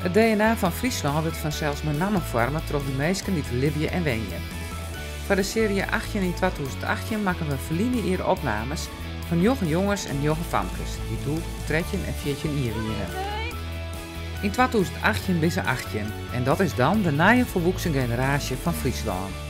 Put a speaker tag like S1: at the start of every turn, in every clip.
S1: It DNA fan Fryslân wurdt fansels mei namme foarme troch de minsken dy't der libje en wenje. Foar de searje 18 yn 2018 makken we ferline jier opnames fan njoggen jonges en njoggen famkes, dy't doe 13 en 14 jier wiene. Yn 2018 binne se 18 en dat is dan de nije folwoeksen generaasje fan Fryslân.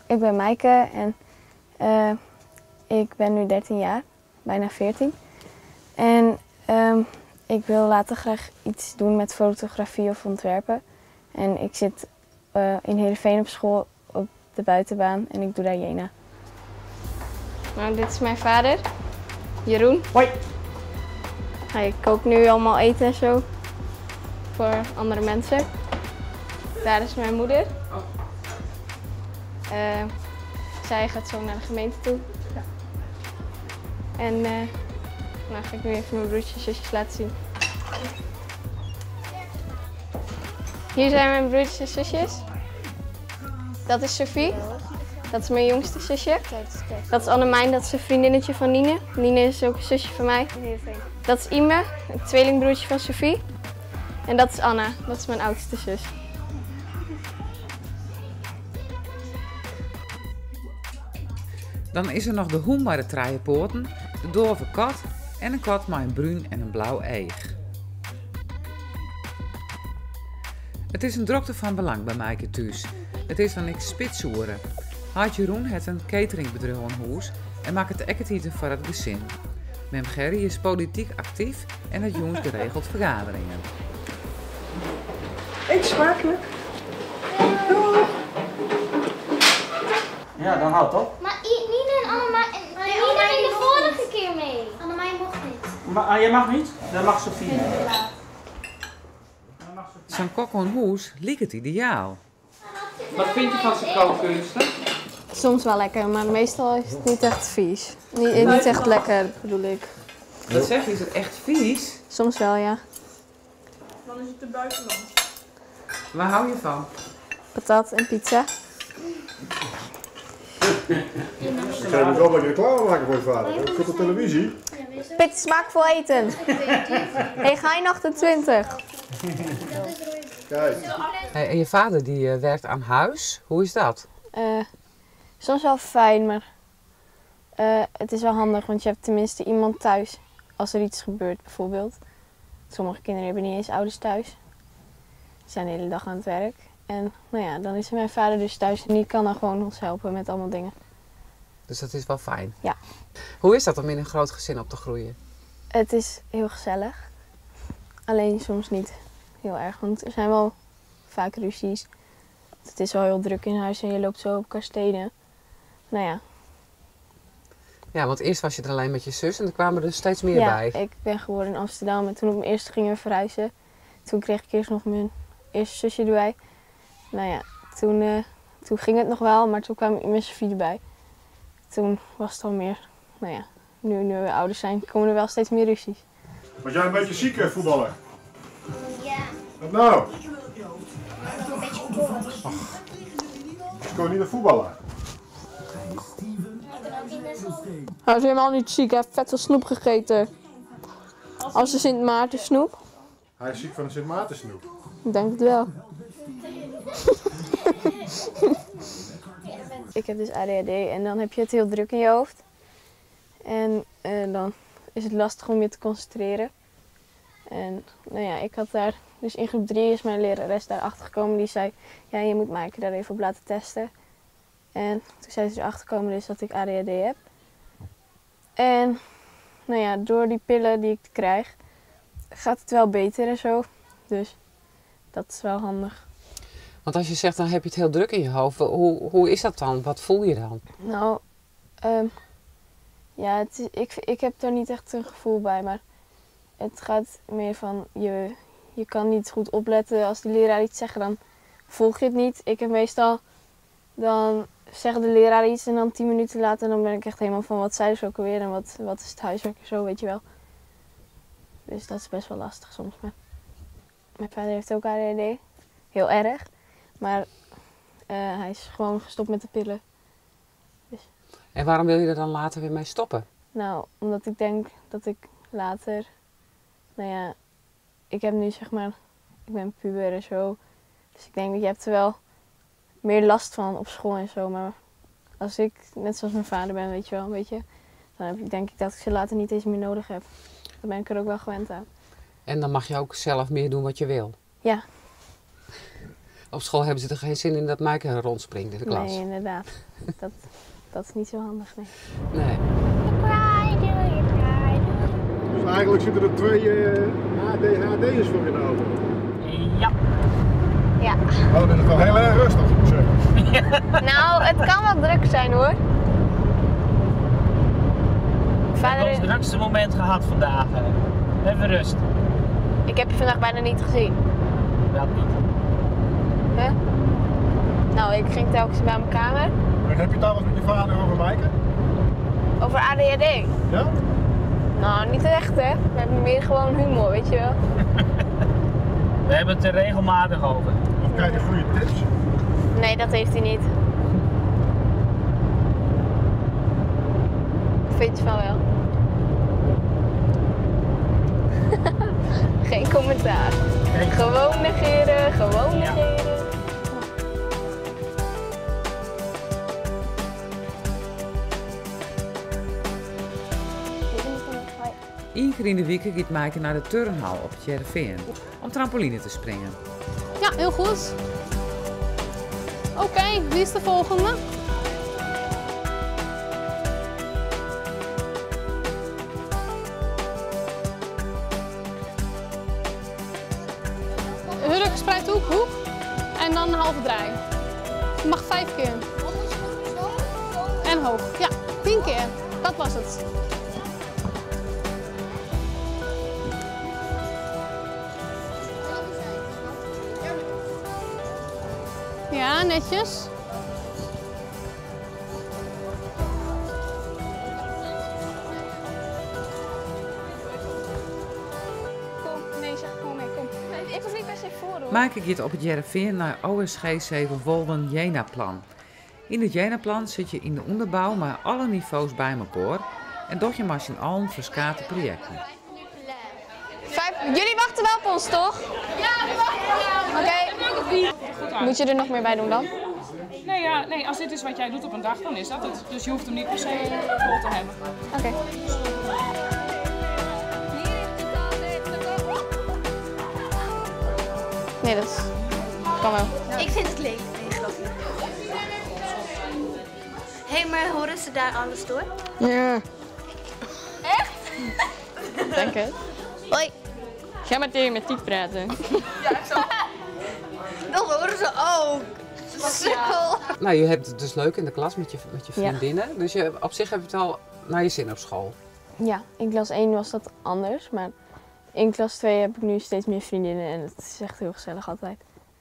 S2: Ik ben Maaike en ik ben nu 13 jaar, bijna 14. En ik wil later graag iets doen met fotografie of ontwerpen. En ik zit in Heerenveen op school op de buitenbaan en ik doe daar Jena. Nou, dit is mijn vader, Jeroen.
S3: Hoi.
S2: Hij kookt nu allemaal eten en zo voor andere mensen. Daar is mijn moeder. Zij gaat zo naar de gemeente toe.
S3: Ja.
S2: En nou ga ik nu even mijn broertjes en zusjes laten zien. Hier zijn mijn broertjes en zusjes. Dat is Sophie. Dat is mijn jongste zusje. Dat is Annemijn, dat is een vriendinnetje van Nine. Nine is ook een zusje van mij. Dat is Ime, het tweelingbroertje van Sophie. En dat is Anna, dat is mijn oudste zus.
S1: Dan is er nog de hoen bij de trije poorten, de dove kat en een kat met een bruin en een blauw eeg. Het is een drokte van belang bij Maaike thuis. Het is dan niks spitsoeren. Heit Jeroen heeft een cateringbedrijf aan huis en maakt het eket eten voor het gezin. Mem Gerry is politiek actief en het jongens geregeld vergaderingen.
S3: Eet smakelijk. Doeg.
S4: Ja, dan houdt op.
S5: Maar Nina en Annemijn en Nina ging de vorige keer mee. Annemijn mocht niet.
S4: Maar jij mag niet? Dan mag Sophie niet.
S1: Zo'n kok aan huis liep het ideaal. Wat vind je van zijn kookkunsten?
S2: Soms wel lekker, maar meestal is het niet echt vies. Niet echt lekker, bedoel ik.
S1: Wat zeg je, is het echt vies?
S2: Soms wel, ja.
S3: Dan is het de buitenland.
S1: Waar hou je van?
S2: Patat en pizza.
S6: Ik ga je wel een reclame maken voor je vader. Dat komt op televisie.
S2: Pit smaakvol eten. Hey, ga je 28?
S6: Kijk.
S1: Hey, en je vader die werkt aan huis. Hoe is dat?
S2: Soms wel fijn, maar het is wel handig, want je hebt tenminste iemand thuis als er iets gebeurt bijvoorbeeld. Sommige kinderen hebben niet eens ouders thuis. Ze zijn de hele dag aan het werk. En nou ja, dan is mijn vader dus thuis en die kan dan gewoon ons helpen met allemaal dingen.
S1: Dus dat is wel fijn?
S2: Ja.
S1: Hoe is dat om in een groot gezin op te groeien?
S2: Het is heel gezellig. Alleen soms niet heel erg, want er zijn wel vaak ruzies. Het is wel heel druk in huis en je loopt zo op elkaar stenen. Nou ja.
S1: Ja, want eerst was je er alleen met je zus en er kwamen er steeds meer bij.
S2: Ja, ik ben geboren in Amsterdam en toen op mijn eerste gingen we verhuizen. Toen kreeg ik eerst nog mijn eerste zusje erbij. Nou ja, toen ging het nog wel, maar toen kwam mijn Sophie erbij. Toen was het al meer, nou ja, nu we ouder zijn, komen er wel steeds meer ruzies.
S6: Was jij een beetje ziek, voetballer?
S5: Ja.
S6: Wat nou?
S5: Een beetje koorts.
S6: Ach, ik kon niet naar voetballen.
S2: Hij is helemaal niet ziek, hij heeft vet veel snoep gegeten. Als de Sint Maarten snoep.
S6: Hij is ziek van de Sint Maarten snoep?
S2: Ik denk het wel. Ik heb dus ADHD en dan heb je het heel druk in je hoofd. En dan is het lastig om je te concentreren. En nou ja, ik had daar, dus in groep 3 is mijn lerares daar achter gekomen. Die zei, ja, je moet Maaike daar even op laten testen. En toen zei ze erachter gekomen dus dat ik ADHD heb. En nou ja, door die pillen die ik krijg, gaat het wel beter en zo. Dus dat is wel handig.
S1: Want as je zegt, dan heb je het heel druk in je hoofd. Hoe, hoe is dat dan? Wat voel je dan?
S2: Nou, ja, het is, ik heb daar niet echt een gevoel bij, maar het gaat meer van je kan niet goed opletten. Als de leraar iets zegt, dan volg je het niet. Ik heb meestal, dan zegt de leraar iets en dan 10 minuten later dan ben ik echt helemaal van wat zei ze ook alweer en wat is het huiswerk en zo, weet je wel. Dus dat is best wel lastig soms. Maar mijn vader heeft ook ADHD, heel erg. Maar hij is gewoon gestopt met de pillen. Dus.
S1: En waarom wil je er dan later weer mee stoppen?
S2: Nou, omdat ik denk dat ik later, nou ja, ik heb nu zeg maar, ik ben puber en zo. Dus ik denk dat je hebt er wel meer last van op school en zo. Maar als ik net zoals mijn vader ben, weet je wel, een beetje, dan denk ik dat ik ze later niet eens meer nodig heb. Dan ben ik er ook wel gewend aan.
S1: En dan mag je ook zelf meer doen wat je wil?
S2: Ja.
S1: Op school hebben ze er geen zin in dat Maaike rondspringt in de klas?
S2: Nee, inderdaad. Dat is niet zo handig, nee.
S1: Nee.
S6: Dus eigenlijk zitten er 2 ADHD'ers voor in de auto.
S4: Ja.
S2: Ja.
S6: Oh, dan is het wel heel erg rustig, moet ik zeggen.
S2: Nou, het kan wel druk zijn hoor.
S4: We hebben ons drukste moment gehad vandaag. Even rust.
S2: Ik heb je vandaag bijna niet gezien.
S4: Dat niet.
S2: Huh? Nou, ik ging telkens bij mijn kamer.
S6: En heb je het daar wel eens met je vader over, Maaike?
S2: Over ADHD?
S6: Ja?
S2: Nou, niet echt hè. We hebben meer gewoon humor, weet je wel.
S4: We hebben het er regelmatig over.
S6: Of krijg je goede tips?
S2: Nee, dat heeft hij niet. Vind je van wel? Geen commentaar.
S4: Nee.
S2: Gewoon negeren, gewoon negeren.
S1: Eén keer in de week gaat Maaike naar de turnhal op het Hearrenfean om trampoline te springen.
S7: Ja, heel goed. Oké, wie is de volgende? Hurk, spreidhoek, hoek en dan een halve draai. Je mag 5 keer. En hoog. Ja, 10 keer. Dat was het. Ja, netjes.
S2: Kom, nee, zeg gewoon mee, kom. Ik hoef niet per se voor hoor.
S1: Maaike gaat op het Hearrenfean naar OSG Sevenwolden Jenaplan. In het Jenaplan zit je in de onderbouw maar alle niveaus bij elkaar en doe je maar z'n allen verschillende projecten.
S2: 5, jullie wachten wel op ons, toch?
S7: Ja, we wachten.
S2: Oké. Moet je er nog meer bij doen dan?
S3: Nee, ja, nee, als dit is wat jij doet op een dag, dan is dat het. Dus je hoeft hem niet per se vol te hebben.
S2: Oké. Nee, dat kan wel.
S5: Ik vind het lelijk. Nee, grapje. Hé, hey, maar horen ze daar alles door?
S2: Ja.
S5: Echt?
S2: Dank het.
S5: Hoi.
S2: Ga maar tegen met Tiet praten.
S5: Ja, zo. Dat horen ze ook. Sukkel.
S1: Nou, je hebt het dus leuk in de klas met je vriendinnen. Ja. Dus je, op zich heb je het al naar je zin op school.
S2: Ja, in klas 1 was dat anders. Maar in klas 2 heb ik nu steeds meer vriendinnen en het is echt heel gezellig altijd.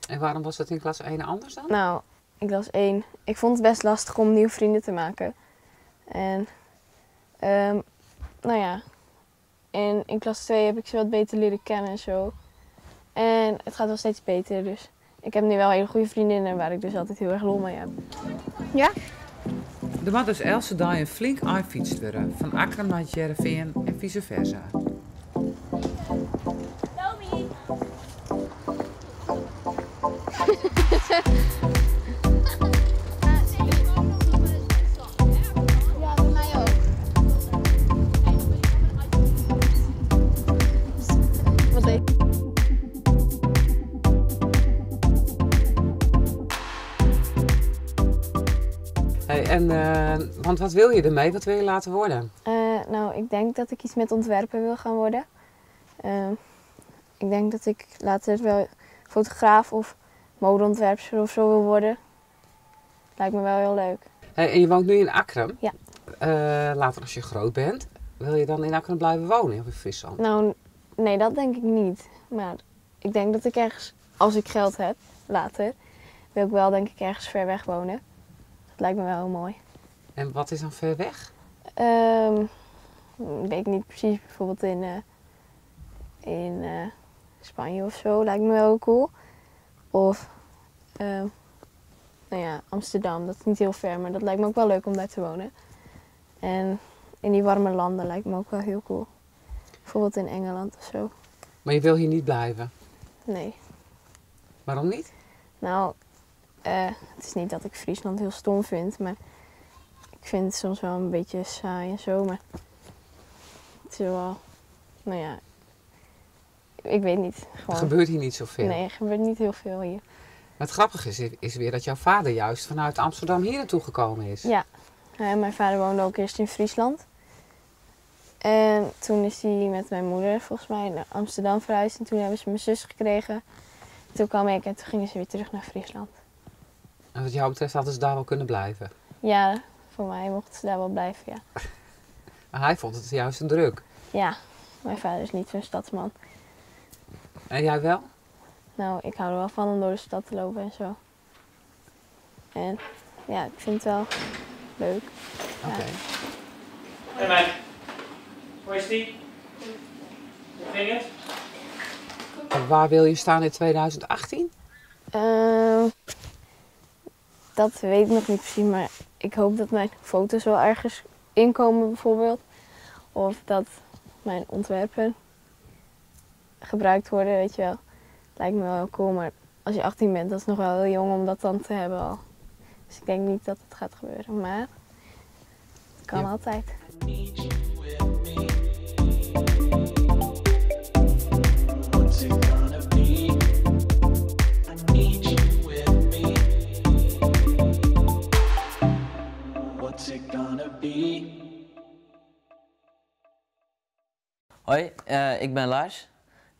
S1: En waarom was dat in klas 1 anders dan?
S2: Nou, in klas 1, ik vond het best lastig om nieuwe vrienden te maken. En, nou ja, en in klas 2 heb ik ze wat beter leren kennen en zo. En het gaat wel steeds beter, dus ik heb nu wel hele goede vriendinnen waar ik dus altijd heel erg lol mee heb.
S7: Ja?
S1: Er moet dus elke dag een flink aanfietst worden, van Akkrum naar het Hearrenfean en vice versa.
S5: Tommy! Ja, bij mij ook.
S2: Wat deed?
S1: Hey, en, want wat wil je ermee? Wat wil je laten worden?
S2: Nou, ik denk dat ik iets met ontwerpen wil gaan worden. Ik denk dat ik later wel fotograaf of modeontwerpster of zo wil worden. Lijkt me wel heel leuk.
S1: Hey, en je woont nu in Akkrum?
S2: Ja.
S1: Later als je groot bent, wil je dan in Akkrum blijven wonen of in Friesland?
S2: Nou, nee, dat denk ik niet. Maar ik denk dat ik ergens, als ik geld heb, later, wil ik wel denk ik ergens ver weg wonen. Dat lijkt me wel heel mooi.
S1: En wat is dan ver weg?
S2: Weet ik niet precies. Bijvoorbeeld in Spanje of zo lijkt me wel cool. Of Amsterdam, dat is niet heel ver, maar dat lijkt me ook wel leuk om daar te wonen. En in die warme landen lijkt me ook wel heel cool. Bijvoorbeeld in Engeland of zo.
S1: Maar je wil hier niet blijven?
S2: Nee.
S1: Waarom niet?
S2: Het is niet dat ik Friesland heel stom vind, maar ik vind het soms wel een beetje saai en zo, maar het is wel, nou ja, ik weet niet. Gewoon.
S1: Er gebeurt hier niet zoveel?
S2: Nee, er gebeurt niet heel veel hier.
S1: Maar het grappige is weer dat jouw vader juist vanuit Amsterdam hier naartoe gekomen is.
S2: Ja, mijn vader woonde ook eerst in Friesland. En toen is hij met mijn moeder volgens mij naar Amsterdam verhuisd en toen hebben ze mijn zus gekregen. Toen kwam ik en toen gingen ze weer terug naar Friesland.
S1: En wat jou betreft hadden ze daar wel kunnen blijven?
S2: Ja, voor mij mochten ze daar wel blijven, ja.
S1: Maar hij vond het juist een druk?
S2: Ja, mijn vader is niet zo'n stadsman.
S1: En jij wel?
S2: Nou, ik hou er wel van om door de stad te lopen en zo. En ja, ik vind het wel leuk.
S1: Oké.
S2: Ja.
S4: Hey meid, hoe is die? Hoe ging het?
S1: En waar wil je staan in 2018?
S2: Dat weet ik nog niet precies, maar ik hoop dat mijn foto's wel ergens inkomen bijvoorbeeld. Of dat mijn ontwerpen gebruikt worden, weet je wel. Lijkt me wel heel cool, maar als je 18 bent, dat is nog wel heel jong om dat dan te hebben al. Dus ik denk niet dat het gaat gebeuren, maar het kan altijd.
S8: Hoi, ik ben Lars.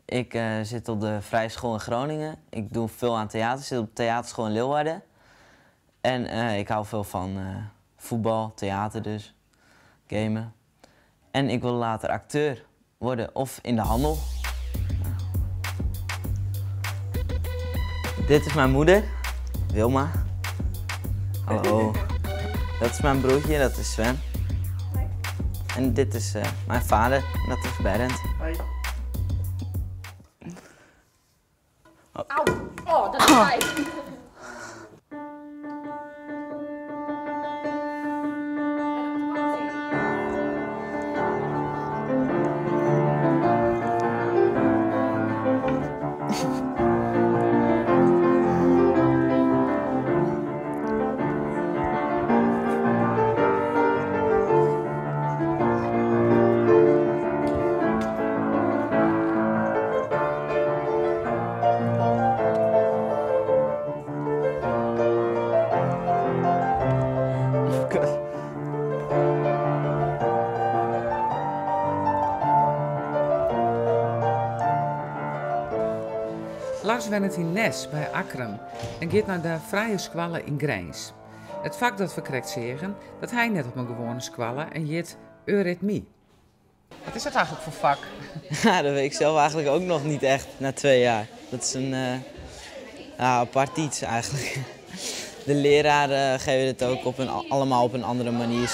S8: Ik zit op de Vrije School in Groningen. Ik doe veel aan theater, ik zit op de theaterschool in Leeuwarden. En ik hou veel van voetbal, theater dus, gamen. En ik wil later acteur worden of in de handel. Dit is mijn moeder, Wilma. Hallo. Dat is mijn broertje, dat is Sven. En dit is mijn vader, dat is Berend.
S4: Hoi.
S8: Oh.
S7: Auw, oh, dat is pijn.
S1: Lars wennet in Nes bij Akkrum en gaat naar de Vrije Skoalle in Grins. Het vak dat we krekt zeggen, dat hij net op een gewone skoalle en jit eurythmie. Wat is dat eigenlijk voor vak?
S8: Ja, dat weet ik zelf eigenlijk ook nog niet echt na 2 jaar. Dat is een apart iets eigenlijk. De leraren geven het ook allemaal op een andere manier.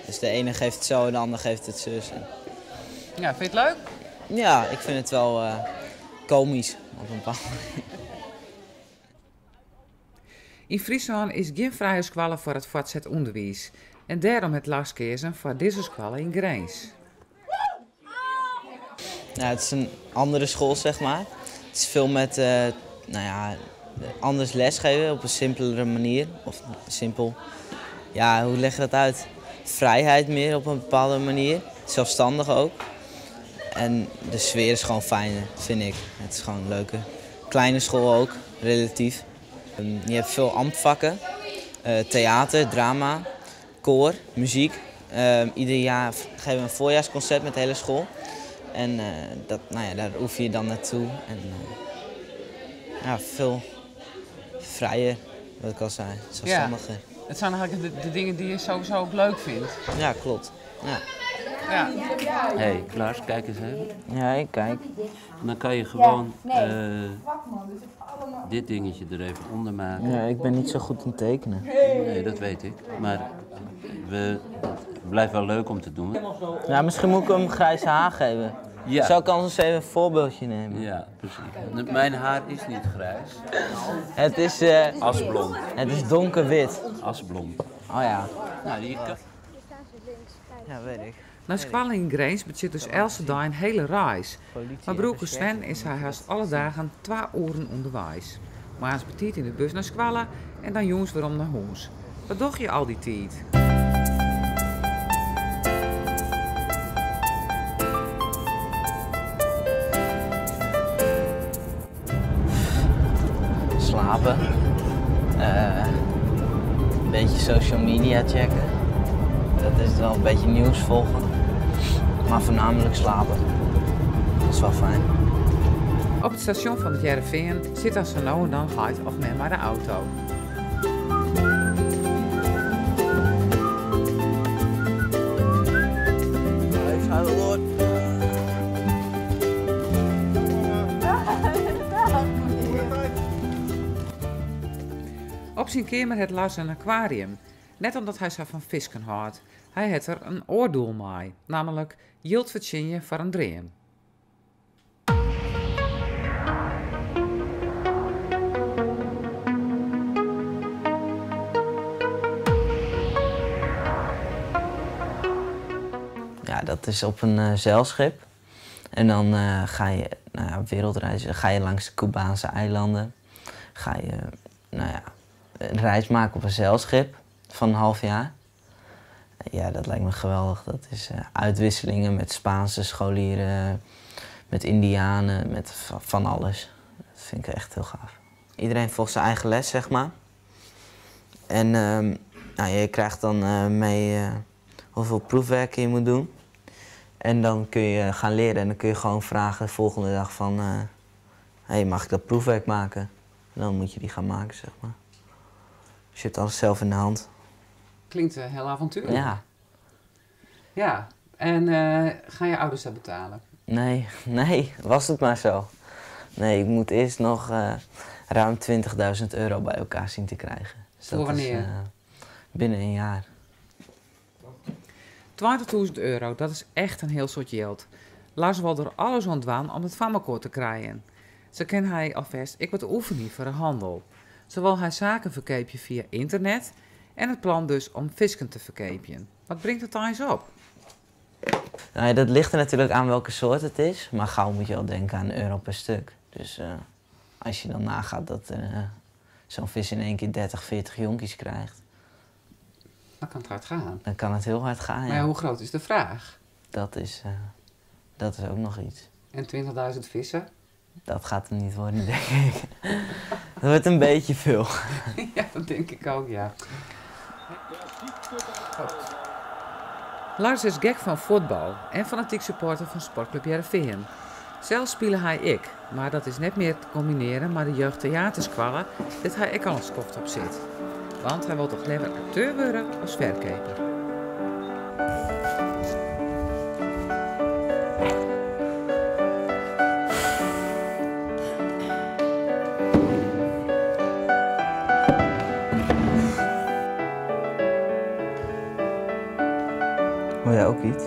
S8: Dus de ene geeft het zo en de ander geeft het zus.
S1: Ja, vind je het leuk?
S8: Ja, ik vind het wel komisch op een bepaalde manier.
S1: In Friesland is geen vrije skoalle voor het voortgezet onderwijs. En daarom het Lars kiezen voor deze skoalle in Grins.
S8: Het is een andere school. Het is veel met anders lesgeven op een simpelere manier. Of simpel. Ja, hoe leg je dat uit? Vrijheid meer op een bepaalde manier. Zelfstandig ook. En de sfeer is gewoon fijner, vind ik. Het is gewoon leuker. Kleine school ook, relatief. Je hebt veel ambtvakken. Theater, drama, koor, muziek. Ieder jaar geven we een voorjaarsconcert met de hele school. En daar oefen je dan naartoe. En veel Vrijer, wat ik al sei. Selsstanniger.
S1: Ja. It binne eigentlik de dingen dy't je sowieso ek leuk fynst.
S8: Ja, kloppet. Ja.
S1: Ja.
S9: Hey, Lars, kijk eens even.
S8: Ja, ik kijk.
S9: Dan kan je gewoon dit dingetje er even onder maken.
S8: Ja, ik ben niet zo goed in tekenen.
S9: Nee, dat weet ik. Maar het blijft wel leuk om te doen.
S8: Ja, misschien moet ik hem grijs haar geven.
S9: Ja.
S8: Zou ik anders even een voorbeeldje nemen?
S9: Ja, precies. Mijn haar is niet grijs.
S8: Het is...
S9: Asblond.
S8: Het is donkerwit.
S9: Asblond.
S8: Oh ja.
S9: Nou, die kan...
S8: Ja, weet ik.
S1: Nei skoalle yn Grins betsjut dus elke dei in hiele reis. Mar broerke Sven is hy hast alle dagen 2 oeren ûnderweis. Moarns betiid yn de bus nei skoalle en dan jûns werom nei hûs. Wat doch je al dy tiid?
S8: Slapen. Een beetje social media checken. Dat is wel een beetje nieuws volgen. Maar voornamelijk slapen. Dat is wel fijn.
S1: Op it stasjon fan It Hearrenfean sit dan sa no en dan heit of mem mei de auto.
S8: Even ga door.
S1: Op syn keamer hat Lars in akwarium. Net omdat hy sa fan fisken hâldt. Hy hat der in oar doel mei, nammentlik jild fertsjinje foar in dream.
S8: Ja, dat is op een zeilschip. En dan ga je, nou ja, wereldreizen, ga je langs de Cubaanse eilanden. Ga je, nou ja, een reis maken op een zeilschip van een half jaar. Ja, dat lijkt me geweldig. Dat is uitwisselingen met Spaanse scholieren, met Indianen, met van alles. Dat vind ik echt heel gaaf. Iedereen volgt zijn eigen les. En je krijgt dan mee hoeveel proefwerken je moet doen. En dan kun je gaan leren en dan kun je gewoon vragen de volgende dag van... hey, mag ik dat proefwerk maken? En dan moet je die gaan maken. Dus je hebt alles zelf in de hand.
S1: Klinkt heel avontuurlijk.
S8: Ja.
S1: Ja, en gaan je ouders dat betalen?
S8: Nee, nee, was het maar zo. Nee, ik moet eerst nog ruim 20.000 euro bij elkaar zien te krijgen. Dus
S1: Voor
S8: dat is,
S1: wanneer?
S8: binnen een jaar.
S1: 20.000 euro, dat is echt een heel soort geld. Lars wil er alles aan doen om het van elkaar te krijgen. Zo kan hij alvast ik wat oefenen voor de handel. Zo wil hij zaken verkopen via internet en het plan dus om visken te verkopen. Wat brengt het dan eens op?
S8: Dat ligt er natuurlijk aan welke soort het is, maar gauw moet je al denken aan een euro per stuk. Dus als je dan nagaat dat er zo'n vis in één keer 30, 40 jonkies krijgt.
S1: Dan kan het hard gaan.
S8: Dan kan het heel hard gaan,
S1: Maar
S8: ja.
S1: hoe groot is de vraag?
S8: Dat is ook nog iets.
S1: En 20.000 vissen?
S8: Dat gaat hem niet worden, denk ik. Dat wordt een beetje veel.
S1: Ja, dat denk ik ook, ja. Lars is gek van voetbal en fanatiek supporter van Sportclub Hearrenfean. Zelf spelen hij ik, maar dat is net meer te combineren met de jeugdtheaterskwallen dat hij ik al een skoft op zit. Want hij wil toch liever acteur worden als verkeper.
S8: Hoor jij ook iets?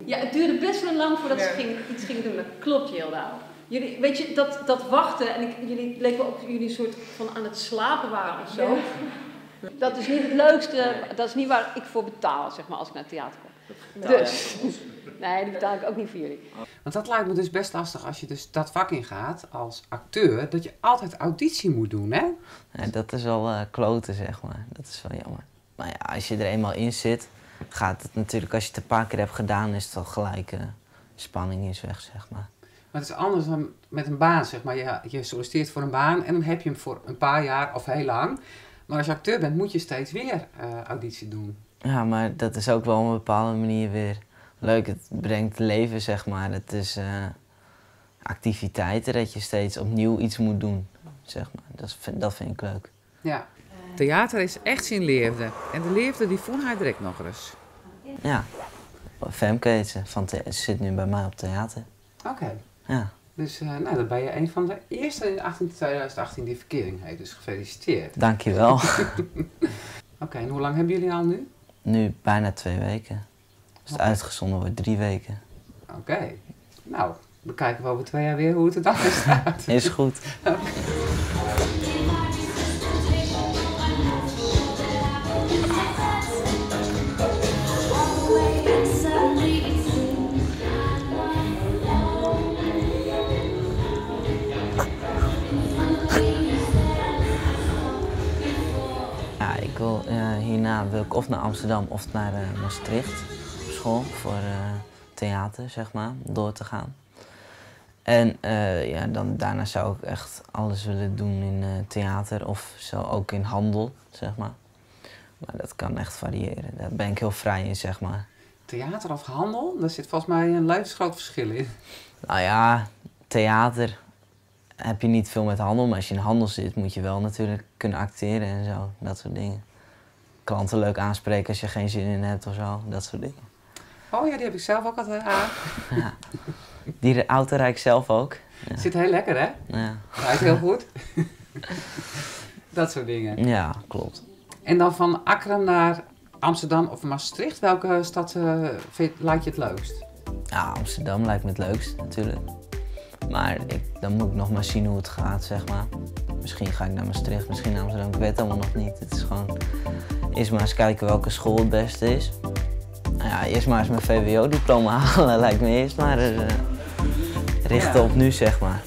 S7: Ja, het duurde best wel lang voordat ze iets gingen doen. Dat klopt, Jildau. Jullie, weet je, dat wachten en ik, jullie, het leek wel of jullie een soort van aan het slapen waren of zo. Dat is niet het leukste, dat is niet waar ik voor betaal, zeg maar, als ik naar het theater kom. Dus, nee, die betaal ik ook niet voor jullie.
S1: Want dat lijkt me dus best lastig als je dus dat vak ingaat als acteur, dat je altijd auditie moet doen, hè?
S8: Ja, dat is wel kloten, zeg maar. Dat is wel jammer. Maar ja, als je er eenmaal in zit, gaat het natuurlijk, als je het een paar keer hebt gedaan, is het al gelijk, spanning is weg, zeg maar.
S1: Maar het is anders dan met een baan, zeg maar. Je solliciteert voor een baan en dan heb je hem voor een paar jaar of heel lang. Maar als je acteur bent, moet je steeds weer auditie doen.
S8: Ja, maar dat is ook wel op een bepaalde manier weer leuk. Het brengt leven, zeg maar. Het is activiteiten dat je steeds opnieuw iets moet doen, zeg maar. Dat vind ik leuk.
S1: Ja. Theater is echt zijn leefde. En de leefde die vond hij direct nog eens.
S8: Ja. Femke heet ze. Ze zit nu bij mij op theater.
S1: Oké.
S8: Ja.
S1: Dus dan ben je een van de eerste in 2018 die verkering heeft. Dus gefeliciteerd.
S8: Dankjewel.
S1: Oké, en hoe lang hebben jullie al nu?
S8: Nu bijna 2 weken. Als het uitgezonden wordt, 3 weken.
S1: Oké. Nou, we kijken we over 2 jaar weer hoe het er dan is staat.
S8: Is goed.
S1: Oké.
S8: Ja, ik wil, hierna wil ik of naar Amsterdam of naar Maastricht op school voor theater, zeg maar, door te gaan. En ja, dan, daarna zou ik echt alles willen doen in theater of zo ook in handel, zeg maar. Maar dat kan echt variëren, daar ben ik heel vrij in, zeg maar.
S1: Theater of handel, daar zit volgens mij een levensgroot verschil in.
S8: Nou ja, theater heb je niet veel met handel, maar als je in handel zit moet je wel natuurlijk kunnen acteren en zo, dat soort dingen. Klanten leuk aanspreken als je geen zin in hebt of zo, dat soort dingen.
S1: Oh ja, die heb ik zelf ook altijd aan.
S8: Ja. Die auto rijd ik zelf ook. Ja.
S1: Zit heel lekker, hè?
S8: Ja.
S1: Rijdt heel goed. Dat soort dingen.
S8: Ja, klopt.
S1: En dan van Akkrum naar Amsterdam of Maastricht, welke stad lijkt je het leukst?
S8: Ja, Amsterdam lijkt me het leukst natuurlijk. Maar dan moet ik nog maar zien hoe het gaat, zeg maar. Misschien ga ik naar Maastricht, misschien naar Amsterdam, ik weet het allemaal nog niet. Het is gewoon eerst maar eens kijken welke school het beste is. Nou ja, eerst maar eens mijn VWO-diploma halen, lijkt me eerst maar eens richten op nu, zeg maar.